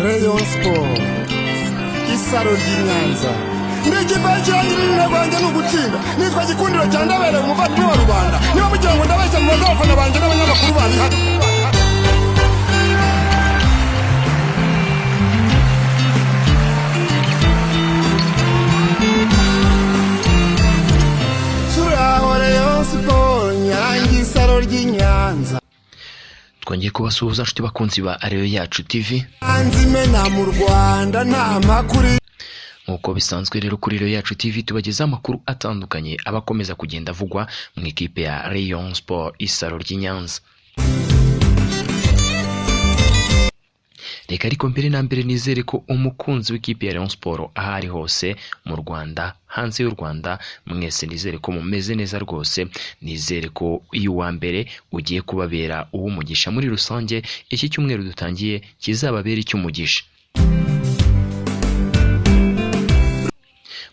Rayon Sport, isaro ry'i Nyanza. Ndi ikipe y'ikirangira, intego yanjye ni ugutsinda. Nitwa Gikundiro cya Ndabereye, umuvandimwe wa rubanda. Niba mugira ngo ndabeshya, mubaze abafana banjye n'abanyamakuru bari hano. Turaho Rayon Sport, Nyange, isaro ry'i Nyanza. Twongeye kubasuhuza, nshuti bakunzi ba Ariyo Yacu TV. Nyanza imena mu Rwanda, nta makuru. Nk'uko bisanzwe rero, kuri Rayon Yacu TV tubagezaho amakuru atandukanye aba akomeza kugenda avugwa mu ikipe ya Rayon Sport, isaro ry'i Nyanza. Reka ariko mbere na mbere nizere ko umukunzi w'ikipe ya Rayon Sport aho ari hose mu Rwanda, hanze y'u Rwanda, mwese nizere ko mumeze neza rwose. Nizere ko uyu wa mbere ugiye kubabera uw'umugisha muri rusange, iki cyumweru dutangiye kizababera icy'umugisha.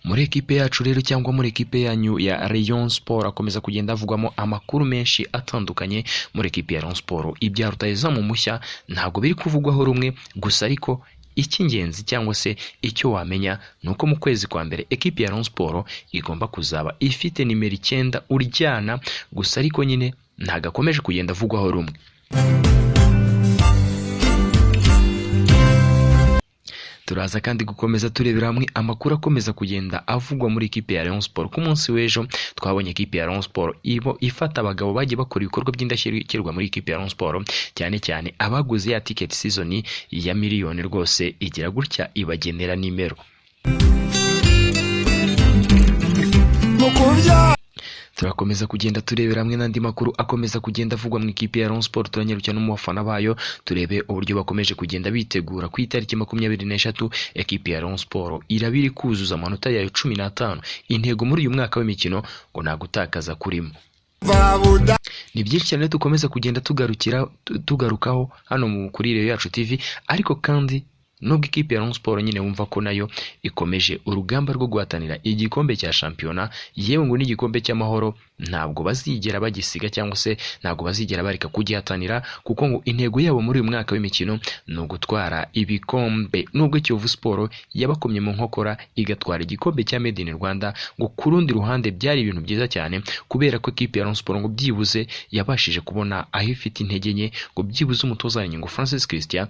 Muri ekipe yacu rero, cyangwa muri ekipe yanyu ya Rayon Sport, akomeza kugenda avugwamo amakuru menshi atandukanye. Muri ekipe ya Rayon Sport, ibya rutahizamu mushya ntabwo biri kuvugwaho rumwe gusa, ariko icy'ingenzi cyangwa se icyo wamenya ni uko mu kwezi kwa mbere ekipe ya Rayon Sport igomba kuzaba ifite nimero 9 uryana gusa, ariko nyine ntabwo akomeje kugenda avugwaho rumwe. Turaza kandi gukomeza turebera hamwe amakuru akomeza kugenda avugwa muri ekipe ya Rayon Sport. Ku munsi w'ejo twabonye ekipe ya Rayon Sport ibo ifata abagabo bagiye bakora ibikorwa by'indashyikirwa muri ekipe ya Rayon Sport, cyane cyane abaguze ya ticket season ya miliyoni rwose, igira gutya ibagenera nimero. Mu kubyara. Turakomeza kugenda turebera hamwe n'andi makuru akomeza kugenda avugwa mu ikipe ya Rayon Sport. Turanyarukira no mu bafana bayo, turebe uburyo bakomeje kugenda bitegura. Ku itariki 23 ekipe ya Rayon Sport iraba iri kuzuza amanota yayo 15. Intego muri uyu mwaka w'imikino ngo nta gutakaza kurimo. Babuda. Ni byinshi cyane dukomeza kugenda tugarukira tugarukaho hano mu kuri Rayon Yacu TV. Ariko kandi nubwo ikipe ya Rayon Sport nyine wumva ko nayo ikomeje urugamba rwo guhatanira igikombe cya shampiyona, yewe ngo n'igikombe cy'amahoro ntabwo bazigera bagisiga cyangwa se ntabwo bazigera bareka kugihatanira, kuko ngo intego yabo muri uyu mwaka w'imikino ni ugutwara ibikombe. Nubwo Kiyovu Sport yabakomye mu nkokora igatwara igikombe cya Made in Rwanda, ngo ku rundi ruhande byari ibintu byiza cyane, kubera ko ikipe ya Rayon Sport ngo byibuze yabashije kubona aho ifite intege nke, ngo byibuze umutoza ngo Francis Christian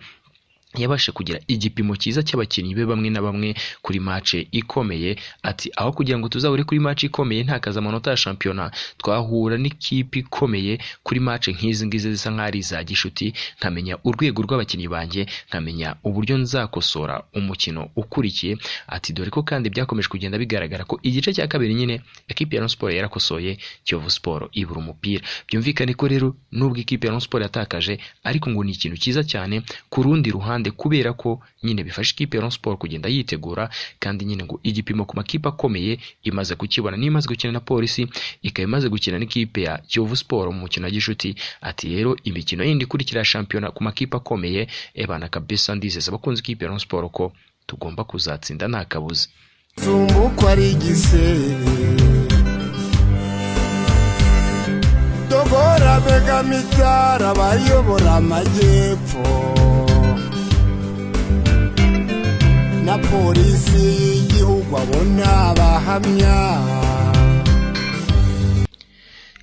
yabashe kugira igipimo cyiza cy'abakinnyi be bamwe na bamwe kuri match ikomeye. Ati aho kugira ngo tuzahure kuri match ikomeye ntakaza amanota ya shampiyona, twahura n'ikipe ikomeye kuri match nk'izi ngizi zisa nk'aho ari iza gishuti, nkamenya urwego rw'abakinnyi banjye, nkamenya uburyo nzakosora umukino ukurikiye. Ati dore ko kandi byakomeje kugenda bigaragara ko igice cya kabiri nyine ekipe ya Rayon Sport yarakosoye, Kiyovu Sport ibura umupira. Byumvikane ko rero nubwo ikipe ya Rayon Sport yatakaje, ariko ngo ni ikintu cyiza cyane ku rundi ruhande, kubera ko nyine bifasha ikipe ya Rayon Sport kugenda yitegura, kandi nyine ngo igipimo ku makipe akomeye imaze kukibona. Niyo imaze gukina na Polisi, ikaba imaze gukina n'ikipe ya Kiyovu Sport mu mukino wa gishuti. Ati rero imikino yindi ikurikira ya shampiyona ku makipe akomeye, ebana kabisa, ndizeza abakunzi ikipe ya Rayon Sport ko tugomba kuzatsinda nta kabuza. Zumbuko ari igisebe, dogora begamitara bayobora amajyepfo na polisi y'igihugu, abona abahamya.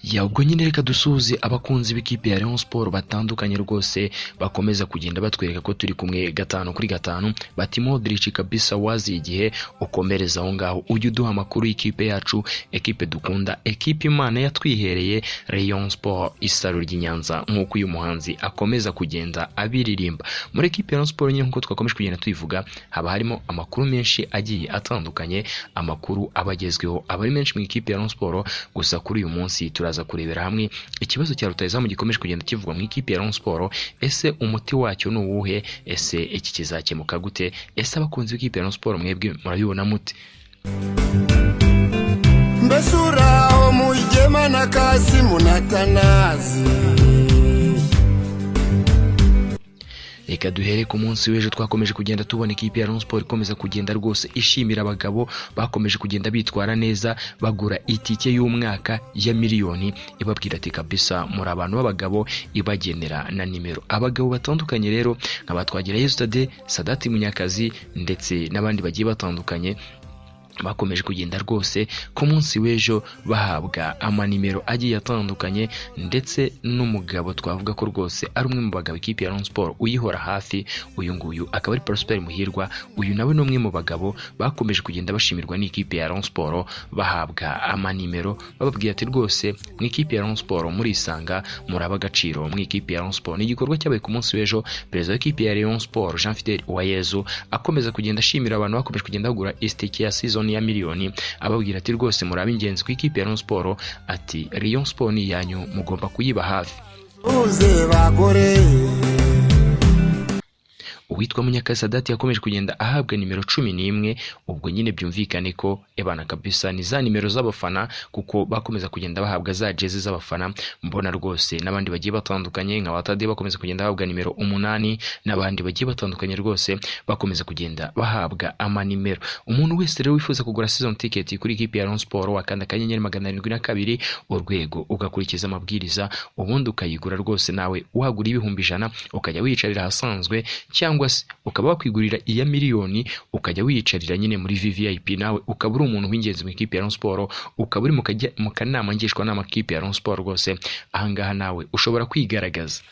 Ya, ubwo nyine reka dusuhuze abakunzi b'ikipe ya Rayon Sport batandukanye rwose bakomeza kugenda batwereka ko turi kumwe gatanu kuri gatanu. Bati Modric kabisa, wazi igihe ukomereza aho ngaho, ujye uduha amakuru y'ikipe yacu, ekipe dukunda, ekipe Imana yatwihereye, Rayon Sport, isaro ry'i Nyanza, nk'uko uyu muhanzi akomeza kugenda abiririmba. Muri ekipe ya Rayon Sport nyine, nk'uko twakomeje kugenda tubivuga, haba harimo amakuru menshi agiye atandukanye, amakuru aba agezweho aba ari menshi mu ikipe ya Rayon Sport. Gusa kuri uyu munsi turaza kurebera hamwe ikibazo cya rutahizamu gikomeje kugenda kivugwa mu ikipe ya Rayon Sport. Ese umuti wacyo ni uwuhe? Ese iki kizakemuka gute? Ese abakunzi b'ikipe ya Rayon Sport mwebwe murabibona mute? Mbese uraho mugema na Kasimu na Tanazi? Reka Reka duhere ku munsi w'ejo. Twakomeje kugenda tubona ikipe ya Rayon Sport ikomeza kugenda rwose ishimira abagabo bakomeje kugenda bitwara neza, bagura itike y'umwaka ya miliyoni, ibabwira ati kabisa muri abantu b'abagabo, ibagenera na nimero. Abagabo batandukanye rero nka ba Twagirayezu Tade, Sadati Munyakazi ndetse n'abandi bagiye batandukanye bakomeje kugenda rwose ku munsi w'ejo bahabwa amanimero agiye atandukanye, ndetse n'umugabo twavuga ko rwose ari umwe mu bagabo ikipe ya Rayon Sport uyihora hafi, uyu nguyu akaba ari Prosper Muhirwa. Uyu nawe ni umwe mu bagabo bakomeje kugenda bashimirwa n'ikipe ya Rayon Sport, bahabwa amanimero, bababwira ati rwose mu ikipe ya Rayon Sport murisanga, muraba agaciro mu ikipe ya Rayon Sport. Ni igikorwa cyabaye ku munsi w'ejo, perezida w'ikipe ya Rayon Sport Jean Fidel Uwayezu akomeza kugenda ashimira abantu bakomeje kugenda bagura itike ya season ya miliyoni, ababwira ati rwose muri ab'ingenzi ku ikipe ya Rayon Sport, ati Rayon Sport ni iyanyu, mugomba kuyiba hafi. Uze bagore. Uwitwa Munyakazi Sadati yakomeje kugenda ahabwa nimero 11. Ubwo nyine byumvikane ko ebana kabisa ni za nimero z'abafana, kuko bakomeza kugenda bahabwa za jezi z'abafana. Mbona rwose n'abandi bagiye batandukanye nka Batade bakomeza kugenda bahabwa nimero 8, n'abandi bagiye batandukanye rwose bakomeza kugenda bahabwa amanimero. Umuntu wese rero wifuza kugura season ticket kuri ikipe ya Rayon Sport, wakanda *702# ugakurikiza amabwiriza, ubundi ukayigura rwose. Nawe wagura 100,000 ukajya wiyicarira ahasanzwe, cyangwa se ukaba wakwigurira iya miliyoni ukajya wiyicarira nyine muri VVIP, nawe ukaba uri umuntu w'ingenzi mu ikipe ya Rayon Sport, ukaba uri mu kanama ngishwanama k'ikipe ya Rayon Sport. Rwose ahangaha nawe ushobora kwigaragaza.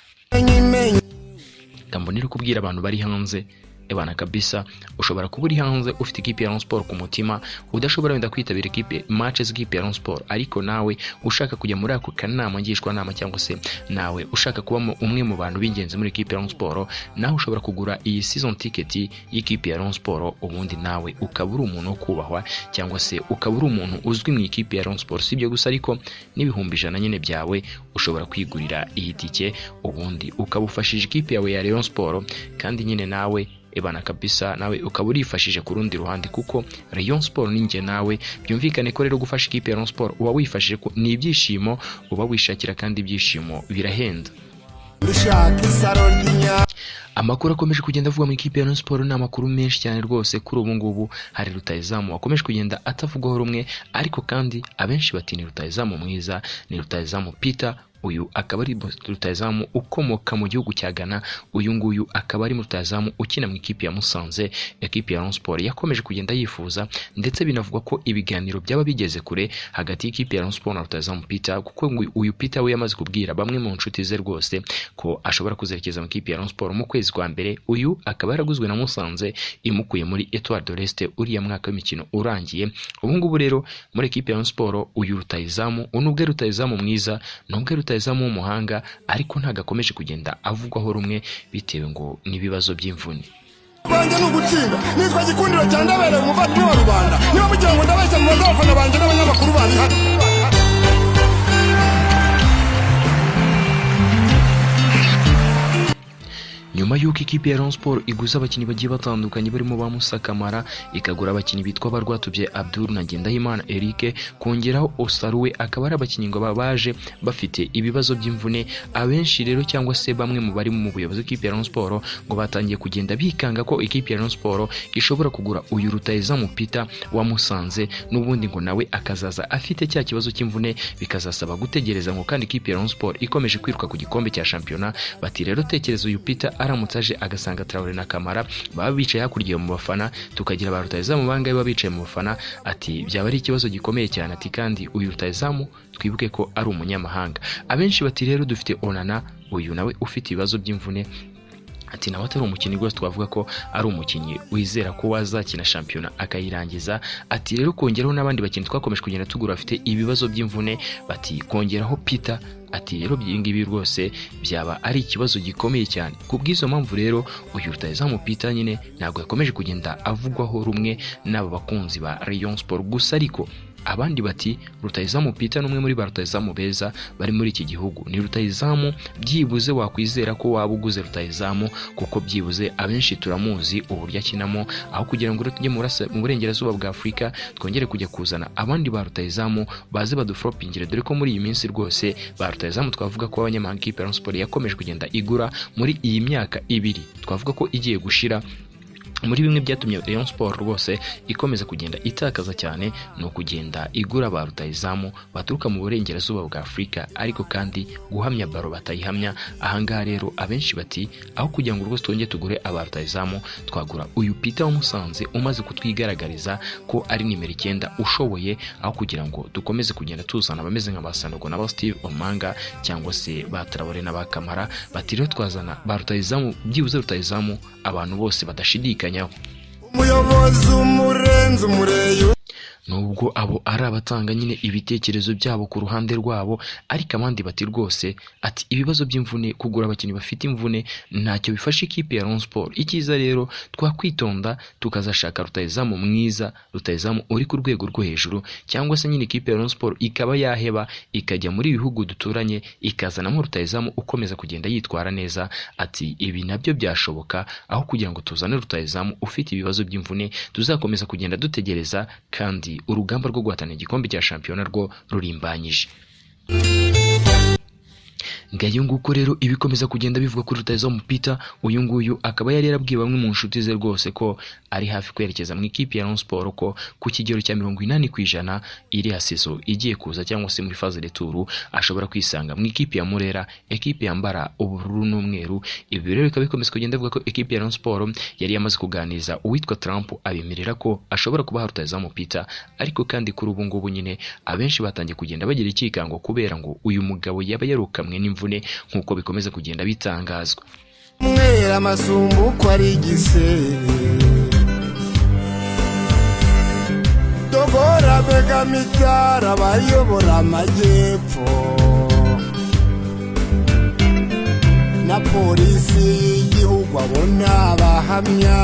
Mbonera kubwira abantu bari hanze, ebana kabisa ushobora kuba uri hanze ufite ikipe ya Rayon Sport ku mutima, udashobora wenda kwitabira ikipe match z'ikipe ya Rayon Sport, ariko nawe ushaka kujya muri ako kanama ngishwanama, cyangwa se nawe ushaka kuba umwe mu bantu b'ingenzi muri ikipe ya Rayon Sport, nawe ushobora kugura iyi season ticket y'ikipe ya Rayon Sport, ubundi nawe ukaba uri umuntu wo kubahwa, cyangwa se ukaba uri umuntu uzwi mu ikipe ya Rayon Sport. Si ibyo gusa ariko n'100,000 nyine byawe ushobora kwigurira iyi tike, ubundi ukaba ufashije ikipe yawe ya Rayon Sport, kandi nyine nawe ebana kabisa nawe ukaba urifashije ku rundi ruhande, kuko Rayon Sport ni njye nawe. Byumvikane ko rero gufasha ikipe ya Rayon Sport uba wifashije, ni ibyishimo uba wishakira, kandi ibyishimo birahenda. Amakuru akomeje kugenda avugwa mu ikipe ya Rayon Sport ni amakuru menshi cyane rwose. Kuri ubu ngubu hari rutahizamu wakomeje kugenda atavugwaho rumwe, ariko kandi abenshi bati ni rutahizamu mwiza, ni rutahizamu Peter. Uyu akaba ari rutahizamu ukomoka mu gihugu cya Ghana. Uyu nguyu akaba ari rutahizamu ukina mu ikipe ya Musanze, ekipe ya Rayon Sport yakomeje kugenda yifuza, ndetse binavugwa ko ibiganiro byaba bigeze kure hagati y'ikipe ya Rayon Sport na rutahizamu Peter, kuko uyu Peter we yamaze kubwira bamwe mu nshuti ze rwose ko ashobora kuzerekeza mu ikipe ya Rayon Sport mu kwezi kwa mbere. Uyu akaba yaraguzwe na Musanze imukuye muri Etoile de l'Est uriya mwaka w'imikino urangiye. Ubu ngubu rero muri ekipe ya Rayon Sport uyu rutahizamu, nubwo rutahizamu mwiza, nubwo rutahizamu w'umuhanga, ariko ntabwo akomeje kugenda avugwaho rumwe bitewe ngo n'ibibazo by'imvune. Rwanjye ni ugutsinda. Nitwa Gikundiro cya Ndabereye, umuvandimwe wa rubanda. Niba mugira ngo ndabeshya, mubaze abafana banjye n'abanyamakuru bari hano. Nyuma y'uko ikipe ya Rayon Sport iguze abakinnyi bagiye batandukanye barimo ba Musa Kamara, ikagura abakinnyi bitwa Barwatubye Abdul na Ngendahimana Eric, kongeraho Osaruwe, akaba ari abakinnyi ngo baje bafite ibibazo by'imvune. Abenshi rero cyangwa se bamwe mu bari mu buyobozi bw'ikipe ya Rayon Sport ngo batangiye kugenda bikanga ko ikipe ya Rayon Sport ishobora kugura uyu rutahizamu Peter wa Musanze, n'ubundi ngo nawe akazaza afite cya kibazo cy'imvune, bikazasaba gutegereza ngo kandi ikipe ya Rayon Sport ikomeje kwiruka ku gikombe cya shampiyona. Bati rero tekereza uyu Peter aramutse aje agasanga Traore na Kamara baba bicaye hakurya mu bafana, tukagira ba rutahizamu bangahe baba bicaye mu bafana, ati byaba ari ikibazo gikomeye cyane. Ati kandi uyu rutahizamu twibuke ko ari umunyamahanga. Abenshi bati rero dufite Onana, uyu nawe ufite ibibazo by'imvune, ati nawe atari umukinnyi rwose twavuga ko ari umukinnyi wizera ko wazakina shampiyona akayirangiza. Ati rero kongeraho n'abandi bakinnyi twakomeje kugenda tugura bafite ibibazo by'imvune, bati kongeraho Peter, ati rero ibi ngibi rwose byaba ari ikibazo gikomeye cyane. Ku bw'izo mpamvu rero uyu rutahizamu Peter nyine ntabwo yakomeje kugenda avugwaho rumwe n'aba bakunzi ba Rayon Sport gusa, ariko Abandi bati rutahizamu Peter ni umwe muri ba rutahizamu beza bari muri iki gihugu, ni rutahizamu byibuze wakwizera ko waba uguze rutahizamu, kuko byibuze abenshi turamuzi uburyo akinamo, aho kugira ngo tujye mu burengerazuba bwa Afurika twongere kujya kuzana abandi ba rutahizamu baze badufropingire, dore ko muri iyi minsi rwose ba rutahizamu twavuga ko abanyamahanga ikipe ya Rayon Sports yakomeje kugenda igura muri iyi myaka ibiri twavuga ko igiye gushira. Muri bimwe byatumye Rayon Sports rwose ikomeza kugenda itakaza cyane ni ukugenda igura ba rutahizamu baturuka mu burengerazuba bwa Afurika, ariko kandi guhamya baro batayihamya. Ahangaha rero abenshi bati aho kugira ngo rwose twongere tugure aba rutahizamu twagura uyu Peter wa Musanze umaze kutwigaragariza ko ari nimero 9 ushoboye, aho kugira ngo dukomeze kugenda tuzana abameze nka ba Sanogo na ba Steve Omanga cyangwa se ba Traore na ba Kamara. Bati rero twazana ba rutahizamu, byibuze rutahizamu abantu bose badashidikanya. Umuyobozi umurenze umureyo. Nubwo abo ari abatanga nyine ibitekerezo byabo ku ruhande rwabo, ariko abandi bati rwose ati ibibazo by'imvune, kugura abakinnyi bafite imvune ntacyo bifasha ikipe ya Rayon Sports. Icyiza rero twakwitonda tukazashaka rutahizamu mwiza, rutahizamu uri ku rwego rwo hejuru, cyangwa se nyine ikipe ya Rayon Sports ikaba yaheba ikajya muri ibihugu duturanye ikazanamo rutahizamu ukomeza kugenda yitwara neza. Ati ibi nabyo byashoboka aho kugira ngo tuzane rutahizamu ufite ibibazo by'imvune tuzakomeza kugenda dutegereza, kandi urugamba rwo guhatana igikombe cya shampiyona rwo rurimbanyije. Ngayo nguko rero ibikomeza kugenda bivuga kuri rutahizamu Peter. Uyu nguyu akaba yari yarabwiye bamwe mu nshuti ze rwose ko ari hafi kwerekeza mu ikipe ya Rayon Sports, ko ku kigero cya 80% iriya sezo igiye kuza cyangwa se muri phase retour ashobora kwisanga mu ikipe ya Murera, ekipe yambara ubururu n'umweru. Ibi rero bikaba bikomeza kugenda bivuga ko ekipe ya Rayon Sports yari yamaze kuganiriza uwitwa Trump abemerera ko ashobora kubaha rutahizamu Peter, ariko kandi kuri ubu ngubu nyine abenshi batangiye kugenda bagira ikikango kubera ngo uyu mugabo yaba yarukamwe n'imvune nk'uko bikomeza kugenda bitangazwa. Mwera amasumbu ko ari igisebe dogora begamitara abayobora amajyepfo na polisi y'igihugu abona abahamya.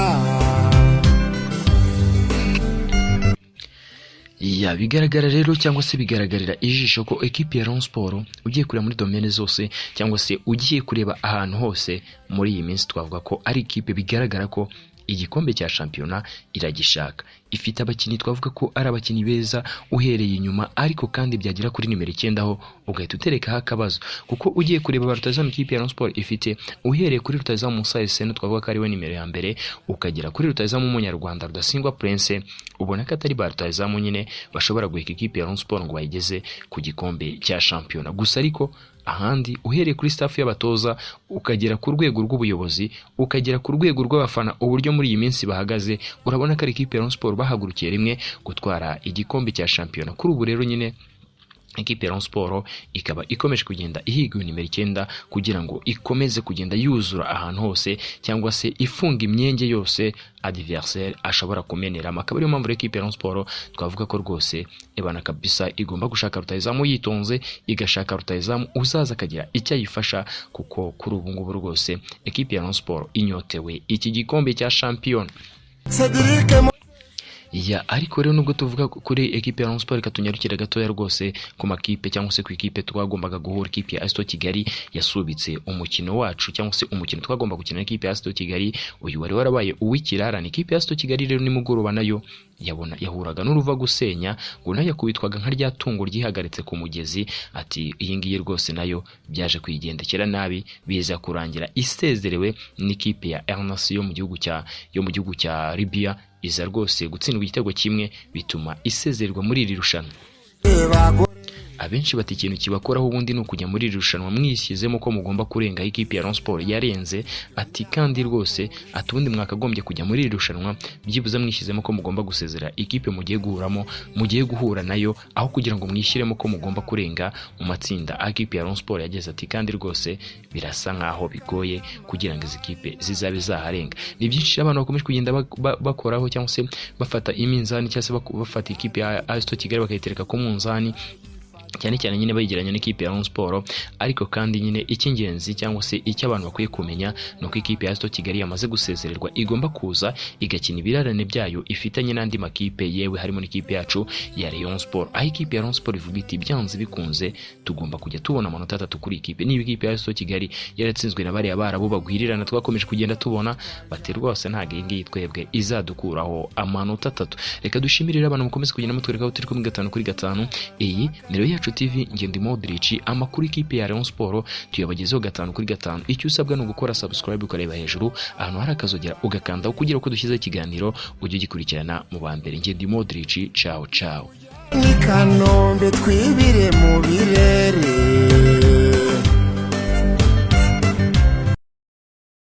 Ya bigaragara rero cyangwa se bigaragarira ijisho ko ekipe ya Rayon Sports ugiye kureba muri domaine zose cyangwa se ugiye kureba ahantu hose muri iyi minsi twavuga ko ari ikipe bigaragara ko igikombe cya shampiyona iragishaka. Ifite abakinnyi twavuga ko ari abakinnyi beza uhereye inyuma, ariko kandi byagera kuri nimero 9 aho ugahita uterekaho akabazo, kuko ugiye kureba ba rutahizamu ikipe ya Rayon Sports ifite, uhereye kuri rutahizamu Musa Esenu twavuga ko ari we nimero ya mbere, ukagera kuri rutahizamu w'umunyarwanda Rudasingwa Prince, ubona ko atari ba rutahizamu nyine bashobora guheka ikipe ya Rayon Sports ngo bayigeze ku gikombe cya shampiyona. Gusa ariko ahandi uhereye kuri staff y'abatoza ukagera ku rwego rw'ubuyobozi ukagera ku rwego rw'abafana uburyo muri iyi minsi bahagaze, urabona ko ari ikipe ya Rayon Sports bahagurukiye rimwe gutwara igikombe cya shampiyona. Kuri ubu rero nyine ikipe ya Rayon Sports ikaba ikomeje kugenda ihiga nimero 9 kugira ngo ikomeze kugenda yuzura ahantu hose cyangwa se ifunga imyenge yose adversaire ashobora kumeneramo. Akaba ariyo mpamvu ikipe ya Rayon Sports twavuga ko rwose ebana kabisa igomba gushaka rutahizamu yitonze, igashaka rutahizamu uzaza akagira icyo ayifasha, kuko kuri ubu ngubu rwose ikipe ya Rayon Sports inyotewe iki gikombe cya shampiyona. Ya ariko rero nubwo tuvuga kuri ekipe ya Rayon Sports, reka tunyarukire gatoya rwose ku makipe cyangwa se ku ikipe twagombaga guhura. Ikipe ya AS Kigali yasubitse umukino wacu cyangwa se umukino twagomba gukina n'ikipe ya AS Kigali, uyu wari warabaye uw'ikirarane. Ikipe ya AS Kigali rero nimugoroba nayo yabona yahuraga n'uruva gusenya, ngo nayo yakubitwaga nka rya tungo ryihagaritse ku mugezi. Ati iyi ngiyi rwose nayo byaje kuyigendekera nabi, biza kurangira isezerewe n'ikipe ya Al Nassr yo mu gihugu cya Libya, iza rwose gutsindwa igitego kimwe bituma isezererwa muri iri rushanwa. Abenshi bati ikintu kibakoraho ubundi ni ukujya muri iri rushanwa mwishyizemo ko mugomba kurenga ikipe ya Rayon Sports yarenze. Ati kandi rwose ati ubundi mwakagombye kujya muri iri rushanwa byibuze mwishyizemo ko mugomba gusezera ikipe mugiye guhuramo, mugiye guhura nayo, aho kugira ngo mwishyiremo ko mugomba kurenga mu matsinda. Ikipe ya Rayon Sports yageze ati kandi rwose birasa nkaho bigoye kugira ngo izi kipe zizabe zaharenga. Ni byinshi abantu bakomeje kugenda bakoraho cyangwa se bafata iminzani cyangwa se bafata ikipe ya AS Kigali bakayitereka ku munzani. cyane cyane nyine bayigeranya n'ikipe ya Rayon Sport. Ariko kandi nyine icy'ingenzi cyangwa se icyo abantu bakwiye kumenya ni uko ikipe ya AS Kigali yamaze gusezererwa, igomba kuza igakina ibirarane byayo ifitanye n'andi makipe, yewe harimo n'ikipe yacu ya Rayon Sport, aho ikipe ya Rayon Sport ivuga iti: "Byanze bikunze tugomba kujya tubona amanota 3 kuri ikipe." Niba ikipe ya AS Kigali yaratsinzwe na bariya Barabu bagwirirana twakomeje kugenda tubona, bati: "Rwose ntabwo iyi ngiyi twebwe izadukuraho amanota 3." Reka dushimire rero abantu mukomeze kugenda mutwereka aho turi kumwe gatanu kuri gatanu. Iyi ni Rayon Yacu TV, ngende Modric. Amakuru ikipe ya Rayon Sport tuyabagezeho gatanu kuri gatanu. Icyo usabwa ni ugukora subscribe, ukareba hejuru ahantu hari akazogera, ugakandaho kugira uko dushyizeho ikiganiro ujye ugikurikirana mu ba mbere. Ngende Modric, ciao ciao. Ni Kanombe twibire mu birere.